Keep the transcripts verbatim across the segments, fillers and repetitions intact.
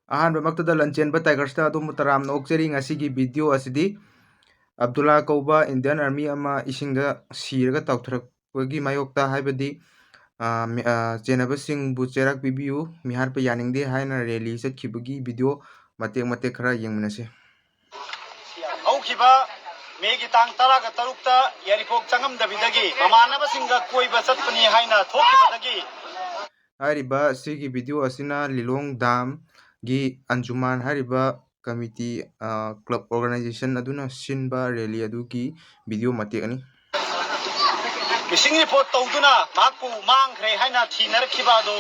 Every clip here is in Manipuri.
ꯑꯍꯥꯟꯕꯃꯛꯇꯗ ꯂꯟꯆꯦꯟꯕ Tigers-ꯇ ꯑꯗꯣꯝꯕꯨ ꯇꯔꯥꯝꯅ ꯑꯣꯛꯆꯔꯤ꯫ ꯉꯁꯤꯒꯤ video ꯑꯁꯤꯗꯤ ꯑꯕꯗꯨꯜꯂꯥ ꯀꯧꯕ Indian Army ꯑꯃ ꯏꯁꯤꯡꯗ ꯁꯤꯔꯒ ꯇꯥꯎꯊꯔꯛꯄꯒꯤ ꯃꯥꯌꯣꯛꯇ, ꯍꯥꯏꯕꯗꯤ, ꯑ, ꯃꯤ-, ꯑ, ꯆꯦꯟꯅꯕꯁꯤꯡꯕꯨ ꯆꯩꯔꯥꯛ ꯄꯤꯕꯤꯌꯨ, ꯃꯤꯍꯥꯠꯄ ꯌꯥꯅꯤꯡꯗꯦ ꯍꯥꯏꯅ rally ꯆꯠꯈꯤꯕꯒꯤ video ꯃꯇꯦꯛ ꯃꯇꯦꯛ ꯈꯔ ꯌꯦꯡꯃꯤꯟꯅꯁꯤ꯫ ꯍꯧꯈꯤꯕ ꯃꯦꯒꯤ ꯇꯥꯡ ꯇꯔꯥꯒ ꯇꯔꯨꯛꯇ ꯌꯥꯏꯔꯤꯄꯣꯛ ꯆꯪꯉꯝꯗꯕꯤꯗꯒꯤ ꯃꯃꯥꯟꯅꯕꯁꯤꯡꯒ ꯀꯣꯏꯕ ꯆꯠꯄꯅꯤ ꯍꯥꯏꯅ ꯊꯣꯛꯈꯤꯕꯗꯒꯤ ꯍꯥꯏꯔꯤꯕ ꯁꯤꯒꯤ video ꯑꯁꯤꯅ ꯂꯤꯂꯣꯡ ꯗꯥꯝꯒꯤ ꯑꯟꯖꯨꯃꯥꯟ ꯍꯥꯏꯔꯤꯕ committee, ꯑ, club organization ꯑꯗꯨꯅ ꯁꯤꯟꯕ rally ꯑꯗꯨꯒꯤ video ꯃꯇꯦꯛ ꯑꯅꯤ꯫ Missing report ꯇꯧꯗꯨꯅ ꯃꯍꯥꯛꯄꯨ ꯃꯥꯡꯈ꯭ꯔꯦ ꯍꯥꯏꯅ ꯊꯤꯅꯔꯛꯈꯤꯕ ꯑꯗꯨ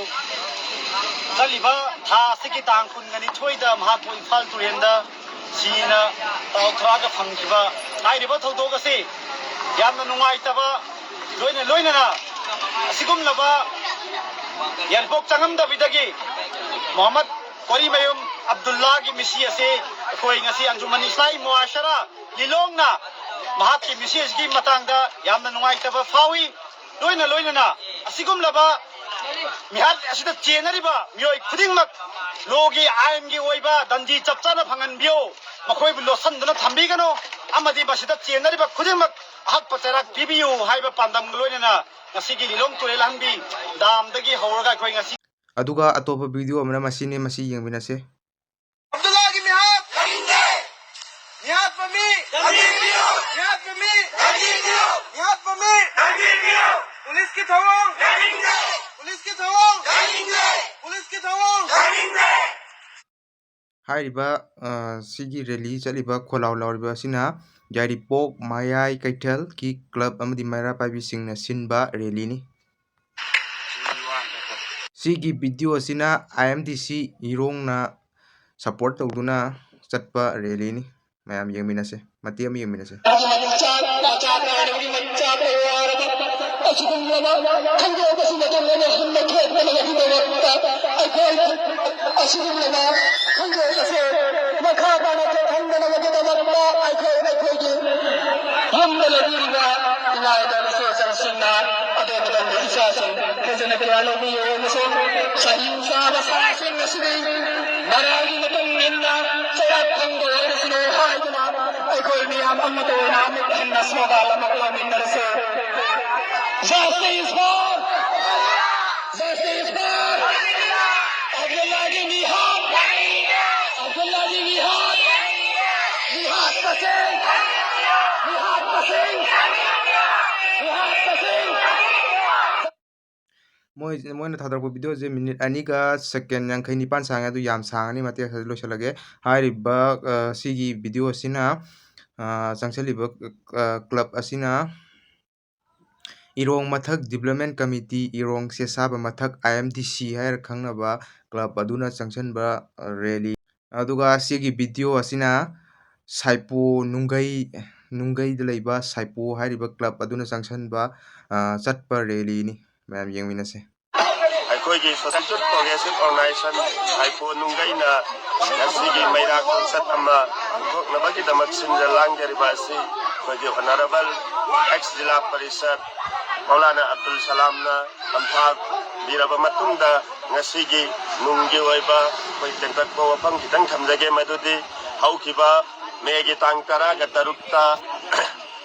ꯆꯠꯂꯤꯕ ꯊꯥ ꯑꯁꯤꯒꯤ ꯇꯥꯡ ꯀꯨꯟꯒ ꯅꯤꯊꯣꯏꯗ ꯃꯍꯥꯛꯄꯨ ꯏꯝꯐꯥꯜ ꯇꯨꯔꯦꯜꯗ ꯁꯤꯅ ꯇꯥꯎꯊꯔꯛꯑꯒ ꯐꯪꯈꯤꯕ ꯍꯥꯏꯔꯤꯕ ꯊꯧꯗꯣꯛ ꯑꯁꯤ ꯌꯥꯝꯅ ꯅꯨꯡꯉꯥꯏꯇꯕ ꯂꯣꯏꯅ ꯂꯣꯏꯅꯅ ꯑꯁꯤꯒꯨꯝꯂꯕ ꯌꯥꯏꯔꯤꯄꯣꯛ ꯆꯪꯉꯝꯗꯕꯤꯗꯒꯤ ꯃꯣꯍꯝꯃꯗ ꯀꯣꯔꯤꯃꯌꯨꯝ ꯑꯕꯗꯨꯜꯂꯥꯒꯤ ꯃꯤꯁꯤ ꯑꯁꯤ ꯑꯩꯈꯣꯏ ꯉꯁꯤ ꯑꯟꯖꯨꯃꯟ ꯏꯁꯂꯥꯍꯤ ꯃꯨꯑꯥꯁꯔꯥ ꯂꯤꯂꯣꯡꯅ ꯃꯍꯥꯛꯀꯤ ꯃꯤꯁꯤ ꯑꯁꯤꯒꯤ ꯃꯇꯥꯡꯗ ꯌꯥꯝꯅ ꯅꯨꯡꯉꯥꯏꯇꯕ ꯐꯥꯎꯏ꯫ ꯂꯣꯏꯅ ꯂꯣꯏꯅꯅ ꯑꯁꯤꯒꯨꯝꯂꯕ ꯃꯤꯍꯥꯠ ꯑꯁꯤꯗ ꯆꯦꯟꯅꯔꯤꯕ ꯃꯤꯑꯣꯏ ꯈꯨꯗꯤꯡꯃꯛ ꯂꯣꯒꯤ ꯑꯥꯏꯟꯒꯤ ꯑꯣꯏꯕ ꯗꯟꯗꯤ ꯆꯞ ꯆꯥꯅ ꯐꯪꯍꯟꯕꯤꯌꯨ꯫ ꯃꯈꯣꯏꯕꯨ ꯂꯣꯠꯁꯤꯟꯗꯨꯅ ꯊꯝꯕꯤꯒꯅꯨ ꯑꯃꯗꯤ ꯃꯁꯤꯗ ꯆꯦꯟꯅꯔꯤꯕ ꯈꯨꯗꯤꯡꯃꯛ ꯑꯍꯛꯄ ꯆꯩꯔꯥꯛ ꯄꯤꯕꯤꯌꯨ ꯍꯥꯏꯕ ꯄꯥꯟꯗꯝꯒ ꯂꯣꯏꯅꯅ ꯉꯁꯤꯒꯤ ꯂꯤꯂꯣꯡ ꯇꯨꯔꯦꯜ ꯑꯍꯟꯕꯤ ꯗꯥꯝꯗꯒꯤ ꯍꯧꯔꯒ ꯑꯩꯈꯣꯏ ꯉꯁꯤ ꯑꯗꯨꯒ ꯑꯇꯣꯞꯄ video ꯑꯃꯅ ꯃꯁꯤꯅꯤ, ꯃꯁꯤ ꯌꯦꯡꯃꯤꯟꯅꯁꯦ꯫ ꯑꯕꯗꯨꯜꯂꯥꯒꯤ ꯃꯤꯍꯥꯠ! ꯃꯤꯍꯥꯠꯄ ꯃꯤ! ꯃꯤꯍꯥꯠꯄ ꯃꯤ! ꯃꯤꯍꯥꯠꯄ ꯃꯤ! ꯄꯨꯂꯤꯁꯀꯤ ꯊꯧꯑꯣꯡ! ꯄꯨꯂꯤꯁꯀꯤ ꯊꯧꯑꯣꯡ! ꯄꯨꯂꯤꯁꯀꯤ ꯊꯧꯑꯣꯡ! ꯍꯥꯏꯔꯤꯕ, ꯑ, ꯁꯤꯒꯤ rally ꯆꯠꯂꯤꯕ ꯈꯣꯜꯂꯥꯎ ꯂꯥꯎꯔꯤꯕ ꯑꯁꯤꯅ ꯌꯥꯏꯔꯤꯄꯣꯛ ꯃꯌꯥꯏ ꯀꯩꯊꯦꯜꯒꯤ club ꯑꯃꯗꯤ ꯃꯩꯔꯥ ꯄꯥꯏꯕꯤꯁꯤꯡꯅ ꯁꯤꯟꯕ rally-ꯅꯤ꯫ ꯁꯤꯒꯤ video ꯑꯁꯤꯅ I M D C ꯏꯔꯣꯡꯅ support ꯇꯧꯗꯨꯅ ꯆꯠꯄ rally-ꯅꯤ꯫ ꯃꯌꯥꯝ ꯌꯦꯡꯃꯤꯟꯅꯁꯦ, ꯃꯇꯦꯛ ꯑꯃ ꯌꯦꯡꯃꯤꯟꯅꯁꯦ꯫ ꯃꯆꯥ ꯃꯆꯥ ꯀꯥꯏꯅꯕꯒꯤ ꯃꯆꯥ ꯄꯩꯋꯥꯔꯕ ꯑꯁꯤꯒꯨꯝꯂꯕ ꯈꯪꯗꯣꯛꯄꯁꯤ ꯃꯇꯝ ꯑꯃ ꯍꯟꯅ ꯊꯣꯛꯇꯅꯕꯒꯤꯗꯃꯛꯇ ꯑꯩꯈꯣꯏ ꯑꯁꯤꯒꯨꯝꯂꯕ ꯈꯪꯗꯣꯛꯄꯁꯦ ꯃꯈꯥ ꯇꯥꯅ ꯊꯣꯛꯍꯟꯗꯅꯕꯒꯤꯗꯃꯛꯇ ꯑꯩꯈꯣꯏ ꯑꯩꯈꯣꯏꯒꯤ ꯌꯨꯝꯗ ꯂꯩꯕꯤꯔꯤꯕ ꯏꯃꯥ ꯏꯕꯦꯜ ꯏꯆꯦ ꯏꯆꯜꯁꯤꯡꯅ ꯑꯗꯣꯝ ꯑꯗꯣꯝꯒꯤ ꯏꯆꯥꯁꯤꯡ ꯐꯖꯅ ꯀꯌꯥ ꯂꯧꯕꯤꯌꯨ ꯑꯃꯁꯨꯡ ꯆꯍꯤ ꯆꯥꯕ ꯁꯥꯁꯤꯡ ꯑꯁꯤꯗꯤ ꯙꯔꯅꯥꯒꯤ ꯃꯇꯨꯡ ꯏꯟꯅ ꯆꯩꯔꯥꯛ ꯐꯪꯕ ꯑꯣꯏꯔꯁꯅꯨ ꯍꯥꯏꯗꯨꯅ ꯑꯩꯈꯣꯏ ꯃꯤꯌꯥꯝ ꯑꯃꯠꯇ ꯑꯣꯏꯅ ꯑꯃꯨꯛ ꯍꯟꯅ ꯁ꯭ꯂꯣꯒꯥꯟ ꯑꯃ ꯂꯧꯃꯤꯟꯅꯔꯁꯦ꯫ Justice for! Justice for! ꯑꯕꯗꯨꯜꯂꯥꯒꯤ ꯃꯤꯍꯥꯠ! ꯑꯕꯗꯨꯜꯂꯥꯒꯤ ꯃꯤꯍꯥꯠ! ꯃꯤꯍꯥꯠ ꯇꯁꯦꯡ! ꯃꯤꯍꯥꯠ ꯇꯁꯦꯡ! ꯃꯤꯍꯥꯠ ꯇꯁꯦꯡ! ꯃꯣꯏ ꯃꯣꯏꯅ ꯊꯥꯗꯣꯔꯛꯄ ꯚꯤꯗꯤꯑꯣꯁꯦ ꯃꯤꯅꯤꯠ ꯑꯅꯤꯒ ꯁꯦꯀꯦꯟ ꯌꯥꯡꯈꯩ ꯅꯤꯄꯥꯟ ꯁꯥꯡꯉꯦ꯫ ꯑꯗꯨ ꯌꯥꯝ ꯁꯥꯡꯉꯅꯤ, ꯃꯇꯦꯛ ꯑꯁꯤꯗ ꯂꯣꯏꯁꯤꯜꯂꯒꯦ꯫ ꯍꯥꯏꯔꯤꯕ ꯑ, ꯁꯤꯒꯤ ꯚꯤꯗꯤꯑꯣ ꯑꯁꯤꯅ ꯑ, ꯆꯪꯁꯤꯜꯂꯤꯕ ꯑ, ꯀ꯭ꯂꯕ ꯑꯁꯤꯅ ꯏꯔꯣꯡ ꯃꯊꯛ ꯗꯤꯕ꯭ꯂꯞꯃꯦꯟ ꯀꯃꯤꯇꯤ, ꯏꯔꯣꯡ ꯁꯦꯁꯥꯕ ꯃꯊꯛ, ꯑꯥꯏ ꯑꯦꯝ ꯗꯤ ꯁꯤ ꯍꯥꯏꯔ ꯈꯪꯅꯕ ꯀ꯭ꯂꯕ ꯑꯗꯨꯅ ꯆꯪꯁꯤꯟꯕ ꯑ, ꯔꯦꯂꯤ꯫ ꯑꯗꯨꯒ ꯁꯤꯒꯤ ꯚꯤꯗꯤꯑꯣ ꯑꯁꯤꯅ ꯁꯥꯏꯄꯣ ꯅꯨꯡꯒꯩ, ꯅꯨꯡꯒꯩꯗ ꯂꯩꯕ ꯁꯥꯏꯄꯣ ꯍꯥꯏꯔꯤꯕ ꯀ꯭ꯂꯕ ꯑꯗꯨꯅ ꯆꯪꯁꯤꯟꯕ ꯑ, ꯆꯠꯄ ꯔꯦꯂꯤꯅꯤ꯫ ꯃꯌꯥꯝ ꯌꯦꯡꯃꯤꯟꯅꯁꯦ꯫ ꯑꯩꯈꯣꯏꯒꯤ Social Youth Progressive Organization ꯁꯥꯏꯄꯣ ꯅꯨꯡꯒꯩꯅ ꯉꯁꯤꯒꯤ ꯃꯩꯔꯥ ꯈꯣꯡꯆꯠ ꯑꯃ ꯄꯨꯊꯣꯛꯅꯕꯒꯤꯗꯃꯛ ꯁꯤꯟꯖ ꯂꯥꯡꯖꯔꯤꯕ ꯑꯁꯤ ꯑꯩꯈꯣꯏꯒꯤ Honourable ex ꯖꯤꯂꯥ ꯄꯔꯤꯁꯠ ꯃꯧꯂꯥꯅꯥ ꯑꯕꯗꯨꯜ ꯁꯂꯥꯝꯅ ꯂꯝꯐꯥꯕꯤꯔꯕ ꯃꯇꯨꯡꯗ, ꯉꯁꯤꯒꯤ ꯅꯨꯡꯒꯤ ꯑꯣꯏꯕ ꯑꯩꯈꯣꯏ ꯇꯦꯟꯇꯛꯄ ꯋꯥꯐꯝ ꯈꯤꯇꯪ ꯊꯝꯖꯒꯦ꯫ ꯃꯗꯨꯗꯤ ꯍꯧꯈꯤꯕ ꯃꯦꯒꯤ ꯇꯥꯡ ꯇꯔꯥꯒ ꯇꯔꯨꯛꯇ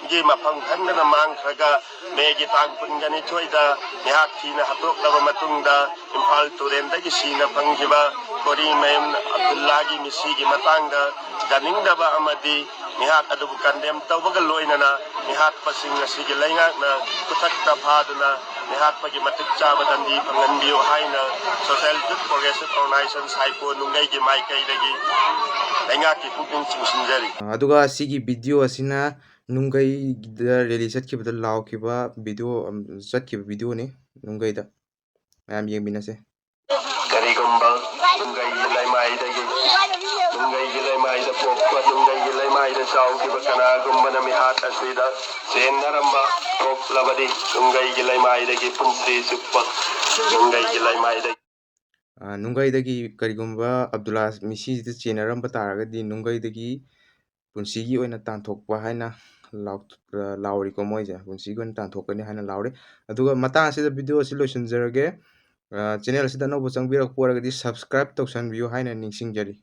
ꯒꯤ ꯃꯐꯝ ꯈꯪꯗꯅ ꯃꯥꯡꯈ꯭ꯔꯒ, ꯃꯦꯒꯤ ꯇꯥꯡ ꯀꯨꯟꯒ ꯅꯤꯊꯣꯏꯗ ꯃꯤꯍꯥꯠ ꯊꯤꯅ ꯍꯥꯠꯇꯣꯛꯂꯕ ꯃꯇꯨꯡꯗ, ꯏꯝꯐꯥꯜ ꯇꯨꯔꯦꯜꯗꯒꯤ ꯁꯤꯅ ꯐꯪꯈꯤꯕ ꯀꯣꯔꯤꯃꯌꯨꯝ ꯑꯕꯗꯨꯜꯂꯥꯒꯤ ꯃꯤꯁꯤꯒꯤ ꯃꯇꯥꯡꯗ ꯌꯥꯅꯤꯡꯗꯕ ꯑꯃꯗꯤ ꯃꯤꯍꯥꯠ ꯑꯗꯨꯕꯨ ꯀꯟꯗꯦꯝ ꯇꯧꯕꯒ ꯂꯣꯏꯅꯅ, ꯃꯤꯍꯥꯠꯄꯁꯤꯡ ꯑꯁꯤꯒꯤ ꯂꯩꯉꯥꯛꯅ ꯈꯨꯊꯛꯇ ꯐꯥꯗꯨꯅ ꯃꯤꯍꯥꯠꯄꯒꯤ ꯃꯇꯤꯛ ꯆꯥꯕ ꯗꯟꯗꯤ ꯐꯪꯍꯟꯕꯤꯌꯨ ꯍꯥꯏꯅ Social Youth Progressive Organization ꯁꯥꯏꯄꯣ ꯅꯨꯡꯒꯩꯒꯤ ꯃꯥꯏꯀꯩꯗꯒꯤ ꯂꯩꯉꯥꯛꯀꯤ ꯄꯨꯛꯅꯤꯡ ꯆꯤꯡꯁꯤꯟꯖꯔꯤ꯫ ꯑꯗꯨꯒ ꯁꯤꯒꯤ ꯚꯤꯗꯤꯑꯣ ꯑꯁꯤꯅ ꯅꯨꯡꯒꯩꯗ ꯔꯦꯂꯤ ꯆꯠꯈꯤꯕꯗ ꯂꯥꯎꯈꯤꯕ ꯚꯤꯗꯤꯑꯣ, ꯑꯝ, ꯆꯠꯈꯤꯕ ꯚꯤꯗꯤꯑꯣꯅꯤ ꯅꯨꯡꯒꯩꯗ꯫ ꯃꯌꯥꯝ ꯌꯦꯡꯃꯤꯟꯅꯁꯦ꯫ ꯀꯔꯤꯒꯨꯝꯕ ꯅꯨꯡꯒꯩꯒꯤ ꯂꯩꯃꯥꯏꯗꯒꯤ, ꯅꯨꯡꯒꯩꯒꯤ ꯂꯩꯃꯥꯏꯗ ꯄꯣꯛꯄ, ꯅꯨꯡꯒꯩꯒꯤ ꯂꯩꯃꯥꯏꯗ ꯆꯥꯎꯈꯤꯕ ꯀꯅꯥꯒꯨꯝꯕꯅ ꯃꯤꯍꯥꯠ ꯑꯁꯤꯗ ꯆꯦꯟꯅꯔꯝꯕ ꯊꯣꯛꯂꯕꯗꯤ, ꯅꯨꯡꯒꯩꯒꯤ ꯂꯩꯃꯥꯏꯗꯒꯤ ꯄꯨꯟꯁꯤ ꯆꯨꯞꯄ, ꯅꯨꯡꯒꯩꯒꯤ ꯂꯩꯃꯥꯏꯗꯒꯤ ꯑ, ꯅꯨꯡꯒꯩꯗꯒꯤ ꯀꯔꯤꯒꯨꯝꯕ ꯑꯕꯗꯨꯜꯂꯥ ꯃꯤꯁꯤꯁꯤꯗ ꯆꯦꯟꯅꯔꯝꯕ ꯇꯥꯔꯒꯗꯤ, ꯅꯨꯡꯒꯩꯗꯒꯤ ꯄꯨꯟꯁꯤꯒꯤ ꯑꯣꯏꯅ ꯇꯥꯟꯊꯣꯛꯄ ꯍꯥꯏꯅ ꯂꯥꯎ-, ꯑ, ꯂꯥꯎꯔꯤꯀꯣ ꯃꯣꯏꯁꯦ, ꯄꯨꯟꯁꯤꯒꯤ ꯑꯣꯏꯅ ꯇꯥꯟꯊꯣꯛꯀꯅꯤ ꯍꯥꯏꯅ ꯂꯥꯎꯔꯤ꯫ ꯑꯗꯨꯒ ꯃꯇꯥꯡ ꯑꯁꯤꯗ ꯚꯤꯗꯤꯑꯣ ꯑꯁꯤ ꯂꯣꯏꯁꯤꯟꯖꯔꯒꯦ꯫ ꯑ, channel ꯑꯁꯤꯗ ꯑꯅꯧꯕ ꯆꯪꯕꯤꯔꯛꯄ ꯑꯣꯏꯔꯒꯗꯤ subscribe ꯇꯧꯁꯟꯕꯤꯌꯨ ꯍꯥꯏꯅ ꯅꯤꯡꯁꯤꯡꯖꯔꯤ꯫